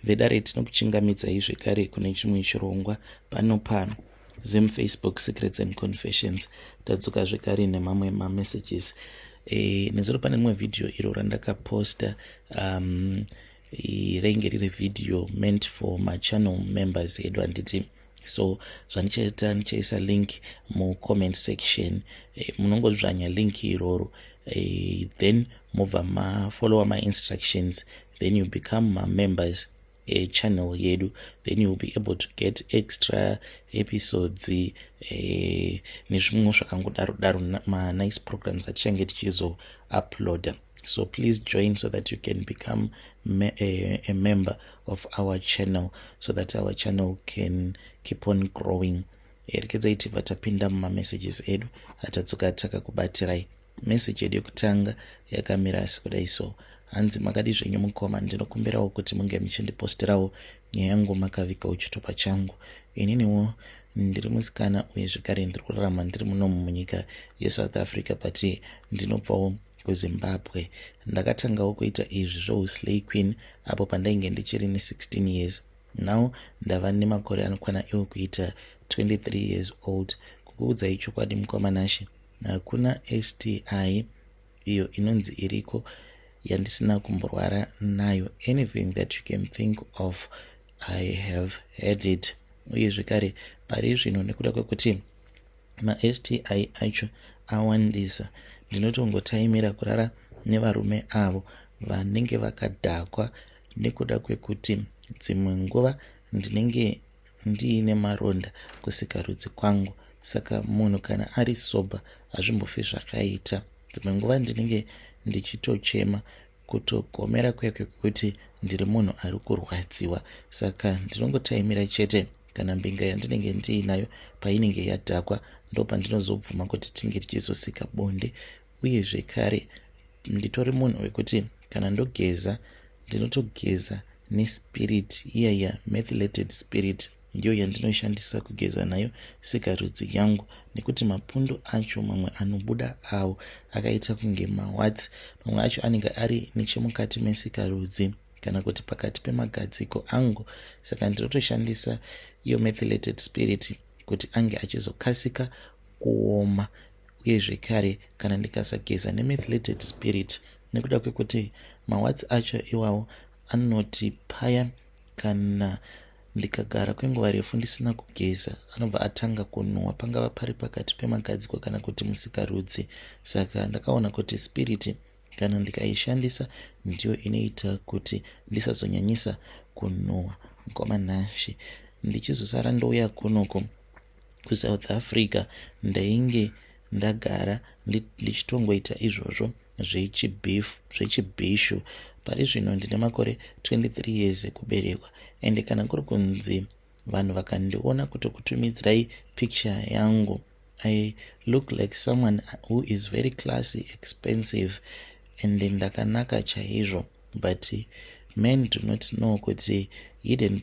Vedare, tinokuchingamidzai zvekare kune chimwe chirongwa pano paZim Facebook Secrets and Confessions. Tadzoka zvekare nemamwe mamessages. Nezuro pane rimwe vhidhiyo iro randakaposta, rainge riri vhidhiyo meant for machannel members edu, handiti? So zvandichaita, ndichaisa link mucomment section. Munongodzvanya link iroro, then mobva mafollowa mainstructions, then you become mamembers echannel yedu. Then you will be able to get extra episodes nezvimwewo zvakangodaro daro, manice programs atichange tichizouploada. So please join so that you can become a member of our channel, so that our channel can keep on growing. Rekedzai tibva tapinda mumamessages edu atadzoka takakubatirai. Meseji yedu yekutanga yakamira asi kudai so. Hanzi, "Makadi zvenyu mukoma? Ndinokumbirawo kuti munge muchindiposterawo nyaya yangu makavigawo chitupa changu. Ininiwo ndiri musikana, uye zvekare ndiri kurarama ndiri munomu munyika yeSouth Africa, but ndinobvawo kuZimbabwe. Ndakatangawo kuita izvi zvouslay queen apo pandainge ndichiri ne16 years. Now ndava nemakore anokwana iwo kuita 23 years old. Kukuudzai chokwadi, mukoma Nashe, hakuna STI iyo inonzi iriko yandisina kumborwara nayo. Anything that you can think of, I have had it. Uye zvekare pari zvino, nekuda kwekuti maSTI acho awandisa, ndinotongotaimira kurara nevarume avo vanenge vakadhakwa, nekuda kwekuti dzimwe nguva ndinenge ndiine maronda kusikarudzi kwangu. Saka munhu kana ari sober hazvimbofi zvakaita. Dzimwe nguva ndinenge ndichitochema, kutogomera kwekwe kwekuti ndiri munhu ari kurwadziwa. Saka ndinongotaimira chete kana mbinga yandinenge ndiinayo painenge yadhakwa, ndo pandinozobvuma kuti tinge tichizosika bonde. Uye zvekare nditori munhu wekuti kana ndogeza, ndinotogeza nespirit iya, methylated spirit, ndiyo yandinoshandisa kugeza nayo sikarudzi yangu, nekuti mapundu acho mamwe anobuda awo akaita kunge mawarts. Mamwe acho anenge ari nechemukati mesikarudzi kana kuti pakati pemagadziko angu. Saka ndinotoshandisa iyo methylated spirit kuti ange achizokasika kuoma. Uye zvekare kana ndikasageza nemethylated spirit, nekuda kwekuti mawarts acho iwawo anoti paya kana ndikagara kwenguva refu ndisina kugeza, anobva atanga kunhuhwa, pangava pari pakati pemagadziko kana kuti musikarudzi. Saka ndakaona kuti spirit kana ndikaishandisa ndiyo inoita kuti ndisazonyanyisa kunhuhwa. Mukoma Nashe, ndichizosara ndouya kunoko kuSouth Africa, ndainge ndagara ndichitongoita izvozvo zvechibhishu. Pari zvino ndine makore 23 years ekuberekwa, ende kana kuri kunzi vanhu vakandiona, kutokutumidzirai picture yangu, I look like someone who is very classy, expensive, and ndakanaka chaizvo. But men do not know kuti hidden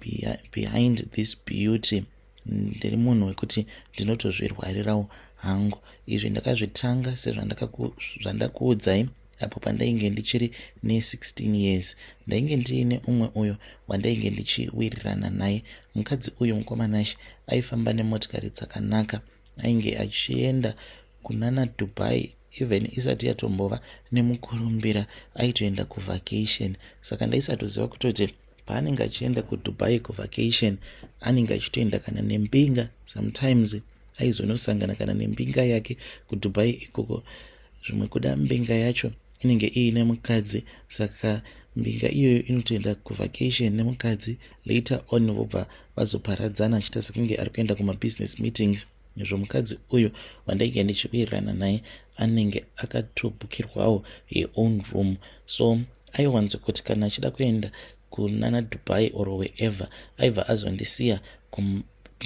behind this beauty ndiri munhu wekuti ndinotozvirwarirawo hangu. Izvi ndakazvitanga sezvandakuudzai apo pandainge ndichiri ne16 years. Ndainge ndiine umwe uyo wandainge ndichiwirirana naye. Mukadzi uyu, mukoma Nashe, aifamba nemotikari dzakanaka. Ainge achienda kunana Dubai. Even isati yatombova nemukurumbira, aitoenda kuvacation. Saka ndaisatoziva kutoti paanenge achienda kuDubai kuvacation, anenge achitoenda kana nembinga. Sometimes aizonosangana kana nembinga yake kuDubai ikoko. Zvimwe kuda mbinga yacho inenge iine mukadzi, saka mbinga iyoyo inotoenda kuvacation nemukadzi. Later on vobva vazoparadzana, achiita sekunge ari kuenda kumabusiness meetings, nezvo mukadzi uyu wandainge ndichiwirirana naye anenge akatobhukirwawo her own room. So aiwanzo kuti kana achida kuenda kunana Dubai or wherever, aibva azondisiya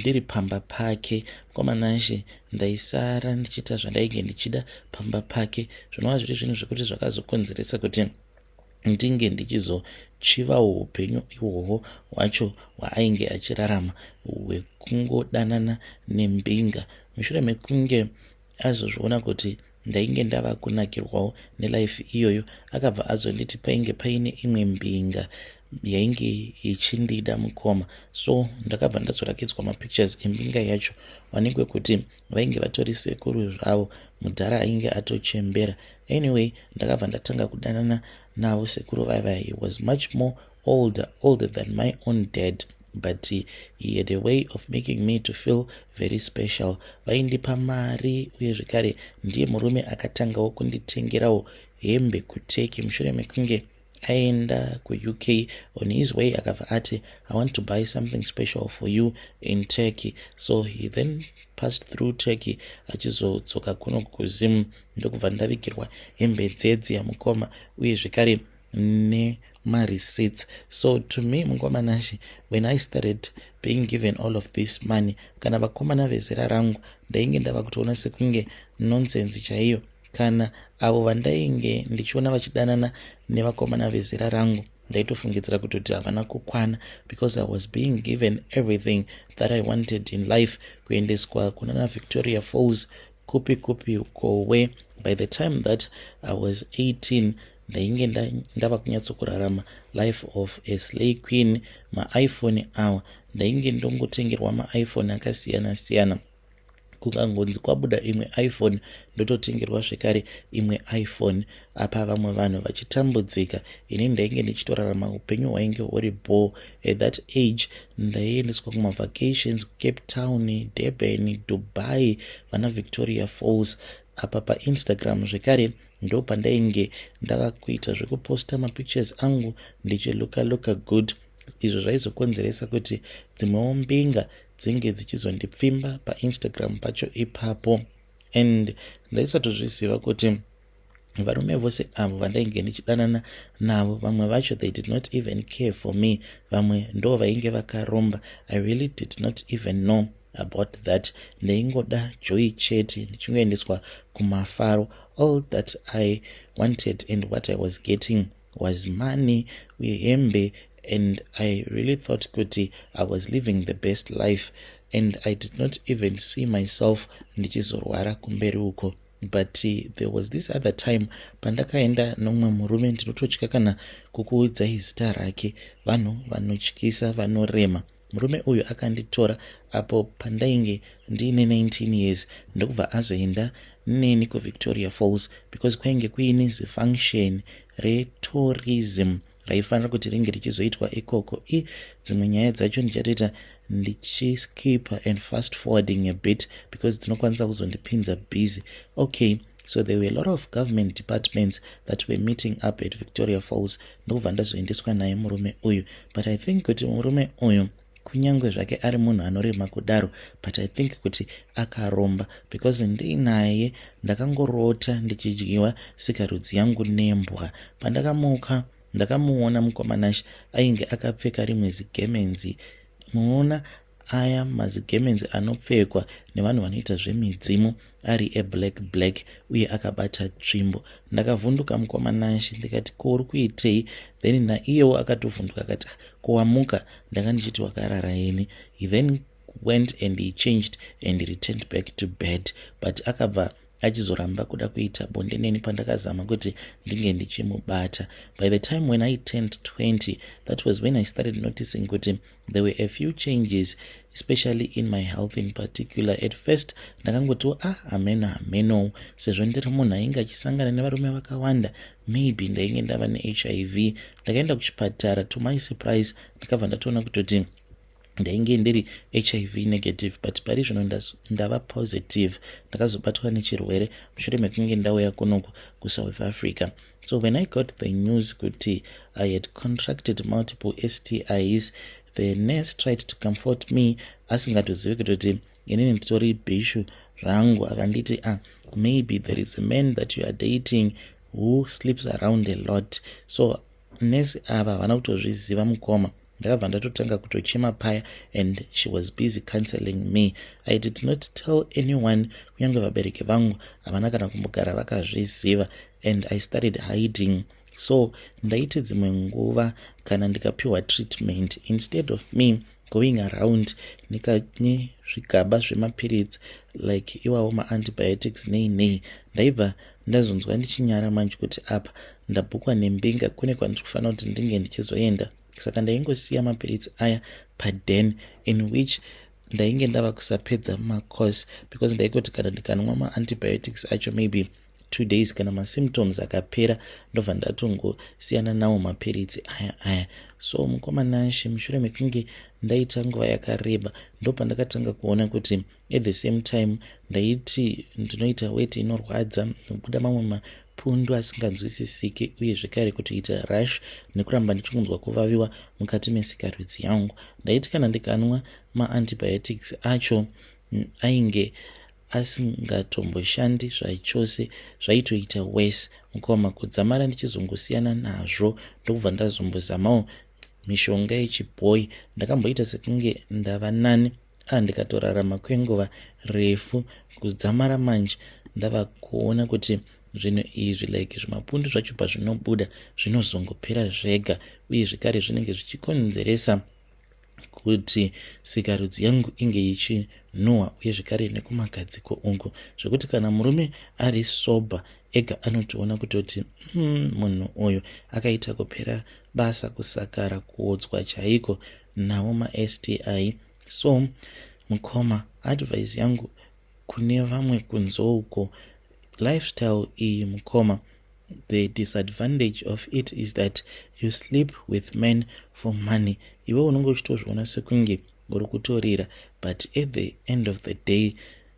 ndiri pamba pake. Mukoma Nashe, ndaisara ndichiita zvandainge ndichida pamba pake, zvinova zviri zvinhu zvekuti zvakazokonzeresa kuti ndinge ndichizochivawo upenyu ihwohwo hwacho hwaainge achirarama, hwekungodanana nembinga. Mushure mekunge azozviona kuti ndainge ndava kunakirwawo nelife iyoyo, akabva azonditi painge paine imwe mbinga. Yainge ichindida, mukoma. So ndakabva ndazorakidzwa mapictures embinga yacho, wanikwe kuti vainge vatori sekuru zvavo, mudhara ainge atochembera. Anyway, ndakabva ndatanga kudanana navo sekuru vaiva. He was much more older than my own dad, but he had a way of making me to feel very special. Vaindipa mari, uye zvekare ndiye murume akatangawo kunditengerawo hembe kuTurkey. Mushure mekunge aenda kuUK, on his way akabva ati, "I want to buy something special for you in Turkey." So he then passed through Turkey achizodzoka kuno kuZim, ndokubva ndavigirwa hembe dzedzi yamukoma, uye zvekare nemareceipts. So to me, mukoma Nashe, when I started being given all of this money, kana vakomana vezera rangu ndainge ndava kutoona sekunge nonsense chaiyo. Kana avo vandainge ndichiona vachidanana nevakomana vezera rangu, ndaitofungidzira kutoti havana kukwana, because I was being given everything that I wanted in life, kuendeswa kuna naVictoria Falls, kupi kupi kowe. By the time that I was 18, ndainge ndava kunyatsokurarama life of a slay queen. MaIPhone awa, ndainge ndongotengerwa maIPhone akasiyana siyana. Kukangonzi kwabuda imwe iPhone, ndototengerwa zvekare imwe iPhone. Apa vamwe vanhu vachitambudzika, ini ndainge ndichitorarama upenyu hwainge huri bho. At that age ndaiendeswa kumavacations, kuCape Town, Durban, Dubai, vana Victoria Falls. Apa paInstagram zvekare ndo pandainge ndava kuita zvekuposta mapictures angu ndichilooka looka good. Izvo zvaizokonzeresa kuti dzimwewo mbinga dzinge dzichizondipfimba paInstagram pacho ipapo. And ndaisatozviziva kuti varume vose avo vandainge ndichidanana navo, vamwe vacho they did not even care for me, vamwe ndo vainge vakaromba. I really did not even know about that. Ndaingoda joy chete, ndichingoendeswa kumafaro. All that I wanted and what I was getting was money uye hembe, and I really thought kuti I was living the best life, and I did not even see myself ndichizorwara kumberi uko. But there was this other time pandakaenda nomumwe murume, ndinototya kana kukuudzai zita rake, vanhu vanotyisa, vanorema. Murume uyu akanditora apo pandainge ndiine 19 years, ndokubva azoenda neni kuVictoria Falls because kwainge kuine zifunction retourism raifanira kuti ringe richizoitwa ikoko. I dzimwe nyaya dzacho ndichatoita ndichiskipa and fast forwarding a bit because dzinokwanisa kuzondipinza busy. Okay, so there were a lot of government departments that were meeting up at Victoria Falls, ndokubva ndazoendeswa naye murume uyu. But I think kuti murume uyu, kunyange zvake ari munhu anorema kudaro, but I think kuti akaromba, because ndinaye ndakangorota ndichidyiwa sikarudzi yangu nembwa. Pandakamuka, ndakamuona mukoma Nashe ainge akapfeka rimwe zigemenzi. Munoona aya mazigemenzi anopfekwa nevanhu vanoita zvemidzimu, ari eblack black, uye akabata tsvimbo. Ndakavhunduka, mukoma Nashe, ndikati, "Ko uri kuitei?" Then naiyewo akatovhunduka akati, "Kuwamuka? Ndanga ndichiti wakarara ini." He then went and he changed and returned back to bed, but akabva achizoramba kuda kuita bonde neni pandakazama kuti ndinge ndichimubata. By the time when I turned 20, that was when I started noticing kuti there were a few changes, especially in my health in particular. At first ndakangotiwo, "Ah, hameno, hameno, sezvo ndiri munhu ainge achisangana nevarume vakawanda, maybe ndainge ndava neHIV." Ndakaenda kuchipatara. To my surprise, ndakabva ndatoona kutoti ndainge ndiri HIV negative, but pari zvino ndava positive. Ndakazobatwa nechirwere mushure mekunge ndauya kunoku kuSouth Africa. So when I got the news kuti I had contracted multiple STIs, the nurse tried to comfort me, asingatozivi kutoti inini nditori bhishu zvangu. Akanditi, "Ah, maybe there is a man that you are dating who sleeps around a lot." So nurse ava havana kutozviziva, mukoma. Ndakabva ndatotanga kutochema paya, and she was busy counseling me. I did not tell anyone, kunyange vabereki vangu havana kana kumbogara vakazviziva, and I started hiding. So ndaiti dzimwe nguva kana ndikapiwa treatment, instead of me going around nezvigaba zvemapiritsi like iwawo maantibiotics nei nei, ndaibva ndazonzwa ndichinyara manje kuti apa ndabhukwa nembinga, kune kwandiri kufanira kuti ndinge ndichizoenda. Saka ndaingosiya mapiritsi aya paden, in which ndainge ndava kusapedza macourse, because ndaingoti kana ndikanwa maantibiotics acho maybe 2 days, kana masymptoms akapera, ndobva ndatongosiyana nawo mapiritsi aya. So mukoma Nashe, mushure mekunge ndaita nguva yakareba, ndopandakatanga kuona kuti at the same time ndaiti ndinoita weti inorwadza, nokubuda mamwe mapundu asinganzwisisiki, uye zvekare kutoita rash nekuramba ndichingonzwa kuvaviwa mukati mesikarudzi yangu. Ndaiti kana ndikanwa maantibiotics acho, ainge asingatomboshandi zvachose, zvaitoita worse, mukoma, kudzamara ndichizongosiyana nazvo. Ndokubva ndazombozamawo mishonga yechibhoi. Ndakamboita sekunge ndava nani, ndikatorarama kwenguva refu, kudzamara manje ndava kuona kuti zvinhu izvi, like zvimapundu zvacho pazvinobuda, zvinozongopera zvega, uye zvekare zvinenge zvichikonzeresa kuti sikarudzi yangu inge ichinhuhwa, uye zvekare nekumagadziko uku, zvekuti kana murume ari sober ega anotoona kutoti munhu uyu akaita kupera basa, kusakara, kuodzwa chaiko nawo maSTI. So mukoma, advice yangu kune vamwe kunze uko, lifestyle iyi, mukoma, the disadvantage of it is that you sleep with men for money. Iwe unenge uchitozviona sekunge uri kutorira, but at the end of the day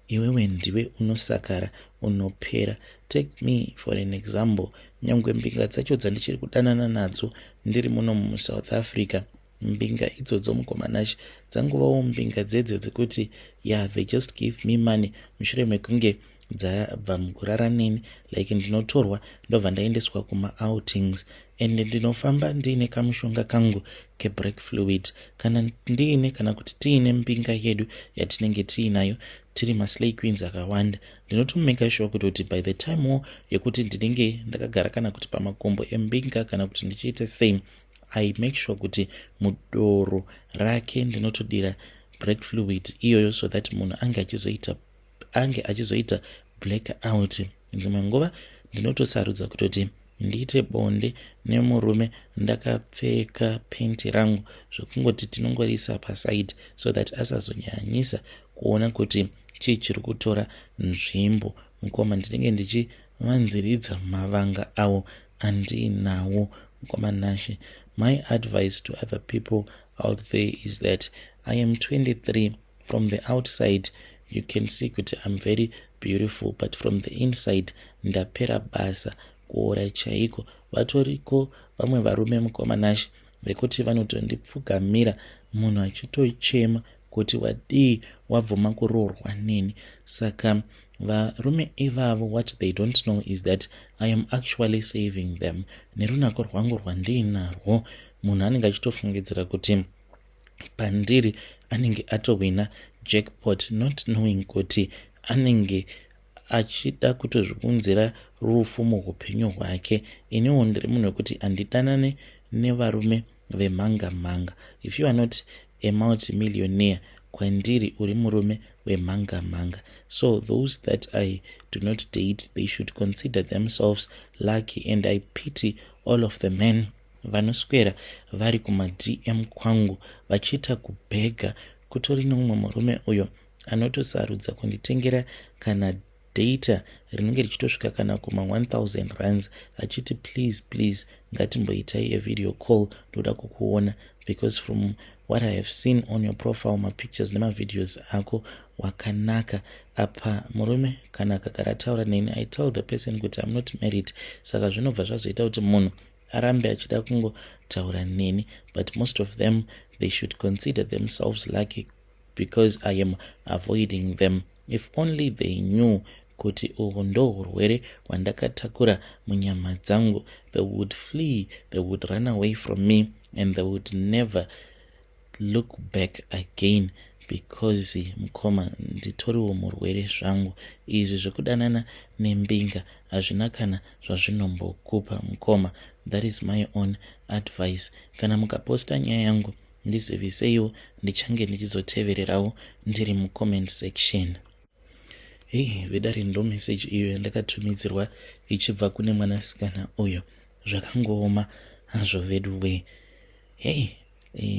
iwewe ndiwe unosakara, unopera. Take me for an example. Nyangwe mbinga dzacho dzandichiri kudanana nadzo ndiri muno muSouth Africa, mbinga idzodzo, mukoma Nashe, dzangovawo mbinga dzedze dzekuti, yeah, they just give me money mushure mekunge dzabva mukurara neni. Like ndinotorwa, ndobva ndaendeswa kumaoutings, and ndinofamba ndiine kamushonga kangu kebrake fluid. Kana ndiine, kana kuti tiine mbinga yedu yatinenge tiinayo, tiri maslay queens akawanda, ndinotomake sure kuti by the time wo yekuti ndinenge ndakagara, kana kuti pamakumbo embinga, kana kuti ndichiita same, I make sure kuti mudoro rake ndinotodira brake fluid iyoyo, so that munhu ange achizoita black out. Dzimwe nguva ndinotosarudza kutoti ndiite bonde nemurume ndakapfeka penti rangu, zvekungoti tinongorisa paside, so that asazonyanyisa kuona kuti chii chiri kutora nzvimbo. Mukoma, ndinenge ndichivanziridza mavanga awo andiinawo. Mukoma Nashe, my advice to other people out there is that I am 23. From the outside you can see kuti I'm very beautiful, but from the inside ndapera basa, kuora chaiko. Vatoriko vamwe varume, mukoma Nashe, vekuti vanotondipfugamira, munhu achitochema kuti wadii wabvuma kuroorwa neni. Saka varume ivavo, what they don't know is that I am actually saving them nerunako rwangu rwandiinarwo. Munhu anenge achitofungidzira kuti pandiri anenge atowina jackpot, not knowing kuti anenge achida kutozviunzira rufu muupenyu hwake. Iniwo ndiri munhu wekuti handidanane nevarume vemhanga mhanga. If you are not a multimillionaire, kwandiri uri murume wemhanga mhanga. So those that I do not date, they should consider themselves lucky, and I pity all of the men vanoswera vari kumaDM kwangu vachiita kubhega. Kutori nomumwe murume uyo anotosarudza kunditengera kana data rinenge richitosvika kana kuma1000 rands, achiti, "Please, please, ngatimboitai avideo call, ndoda kukuona, because from what I have seen on your profile, mapictures nemavideos ako, wakanaka." Apa murume kana akagara ataura neni, I tell the person kuti I'm not married, saka zvinobva zvazoita kuti munhu arambe achida kungotaura neni. But most of them, they should consider themselves lucky because I am avoiding them. If only they knew kuti uhwu ndo urwere hwandakatakura munyama dzangu, they would flee, they would run away from me, and they would never look back again, because mukoma, nditoriwo murwere zvangu. Izvi zvekudanana nembinga hazvina kana zvazvinombokupa, mukoma. That is my own advice. Kana mukaposta nyaya yangu, ndiziviseiwo, ndichange ndichizotevererawo ndiri mucomment section. Hei vedare, ndo meseji iyo yandakatumidzirwa ichibva kune mwanasikana uyo. Zvakangooma hazvo vedu wee. Hey,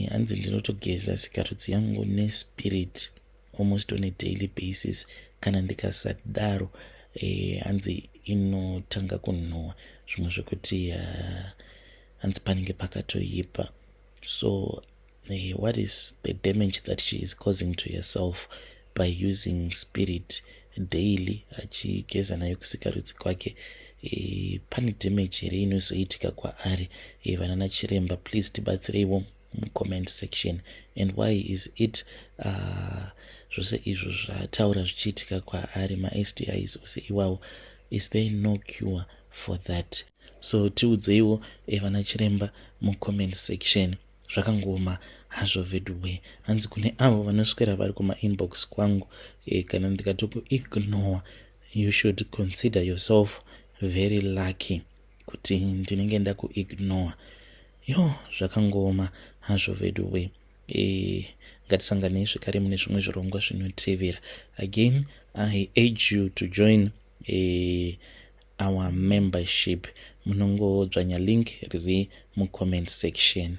hanzi ndinotogeza sikarudzi yangu nespirit almost on a daily basis. Kana ndikasadaro, hanzi inotanga kunhuhwa zvimwe zvekuti hanzi panenge pakatoipa. So what is the damage that she is causing to herself by using spirit daily, achigeza nayo kusikarudzi kwake? Pane damage here inozoitika kwaari? Vanana chiremba, please tibatsireiwo mucomment section. And why is it zvose izvo zvataura zvichiitika kwaari, maSTIs ose iwawo? Is there no cure for that? So tiudzeiwo, vana chiremba, mucomment section. Zvakangoma hazvo veduwe. Hanzi kune avo vanoswera vari kumainbox kwangu, kana ndikatokuignore, you should consider yourself very lucky kuti ndinenge ndakuignore. Yo, zvakangoma hazvo veduwe. Ngatisanganei zvekare mune zvimwe zvirongwa zvinotevera. Again, I urge you to join our membership. Munongodzvanya link riri mucomment section.